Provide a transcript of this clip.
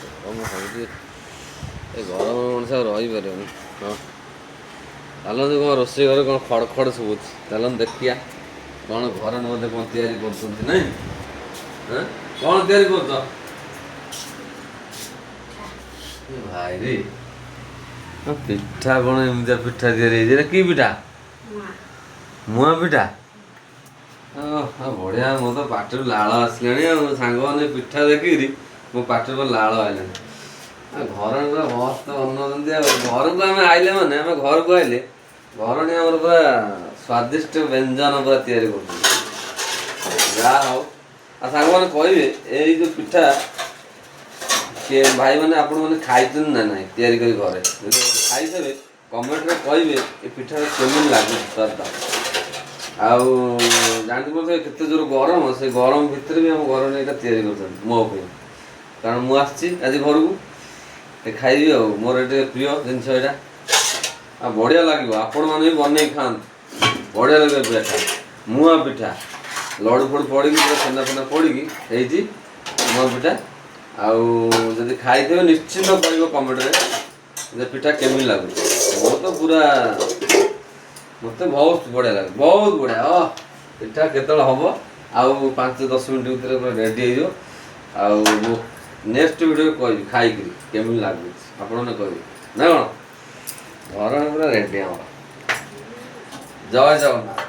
ଗରମ ହେଉଛି, ଏ ଗରମ ମଣିଷ ଆଉ ରହିପାରିବନି। ହଁ, ଚାଲନ୍ତୁ। କ'ଣ ରୋଷେଇ ଘରେ କ'ଣ ଖଡ଼ ଖଡ଼ ଶୁଭୁଛି? ଚାଲନ୍ତୁ ଦେଖିବା କ'ଣ ଘରେ ମଧ୍ୟ କ'ଣ ତିଆରି କରୁଛନ୍ତି। ନାଇଁ, ହଁ, କ'ଣ ତିଆରି କରୁଛ ଏ ଭାଇରେ? ହଁ, ପିଠା କ'ଣ ଏମିତିଆ ପିଠା ତିଆରି ହେଇଛି? ଏଇଟା କି ପିଠା? ମୁଆଁ ପିଠା। ଓହୋ, ବଢ଼ିଆ। ମୋ ତ ପାଟିରୁ ଲାଳ ଆସିଲାଣି। ଆଉ ସାଙ୍ଗମାନେ, ପିଠା ଦେଖିକିରି ମୋ ପାଟିରୁ ପୁରା ଲାଳ ଆଇଲାଣି। ଆଉ ଘରେ ପୁରା ମସ୍ତ ବନଉଛନ୍ତି। ଆଉ ଘରକୁ ଆମେ ଆଇଲେ, ମାନେ ଆମେ ଘରକୁ ଆଇଲେ ଘରଣୀ ଆମର ପୁରା ସ୍ୱାଦିଷ୍ଟ ବ୍ୟଞ୍ଜନ ପୁରା ତିଆରି କରୁଛନ୍ତି। ଯାହା ହଉ। ଆଉ ସାଙ୍ଗମାନେ, କହିବେ ଏଇ ଯୋଉ ପିଠା କିଏ ଭାଇମାନେ, ଆପଣମାନେ ଖାଇଛନ୍ତି ନା ନାହିଁ ତିଆରି କରି ଘରେ? ଯଦି ଖାଇଥିବେ, କମେଣ୍ଟରେ କହିବେ ଏ ପିଠାଟା କେମିତି ଲାଗୁଛି ସ୍ୱାଦ। ଆଉ ଜାଣିଥିବ ତ କେତେ ଜୋର ଗରମ, ସେ ଗରମ ଭିତରେ ବି ଆମ ଘରଣୀ ଏଇଟା ତିଆରି କରୁଛନ୍ତି ମୋ ପାଇଁ, କାରଣ ମୁଁ ଆସିଛି ଆଜି ଘରକୁ, ଏ ଖାଇବି। ଆଉ ମୋର ଏଇଟା ପ୍ରିୟ ଜିନିଷ ଏଇଟା। ଆଉ ବଢ଼ିଆ ଲାଗିବ, ଆପଣମାନେ ବି ବନେଇକି ଖାଆନ୍ତୁ, ବଢ଼ିଆ ଲାଗିବ ପିଠା। ମୁଆଁ ପିଠା ଲଡ଼ୁ ଫଡ଼ୁ ପଡ଼ିକି, ପୁରା ଛେନା ଫେନା ପଡ଼ିକି ହେଇଛି ମୁଆଁ ପିଠା। ଆଉ ଯଦି ଖାଇଥିବେ, ନିଶ୍ଚିନ୍ତ କହିବ କମେଣ୍ଟରେ ଯେ ପିଠା କେମିତି ଲାଗୁଛି। ମୁଁ ତ ପୁରା, ମୋତେ ବହୁତ ବଢ଼ିଆ ଲାଗେ, ବହୁତ ବଢ଼ିଆ। ଅ ପିଠା କେତେବେଳେ ହବ? ଆଉ 5-10 ମିନିଟ୍ ଭିତରେ ପୁରା ରେଡ଼ି ହେଇଯିବ। ଆଉ ମୁଁ ନେକ୍ସଟ ଭିଡ଼ିଓ କହିବି ଖାଇକିରି କେମିତି ଲାଗୁଛି, ଆପଣମାନେ କହିବେ ନା କ'ଣ। ଘର ପୁରା ରେଡ଼ି ଆମର। ଜୟ ଜଗନ୍ନାଥ।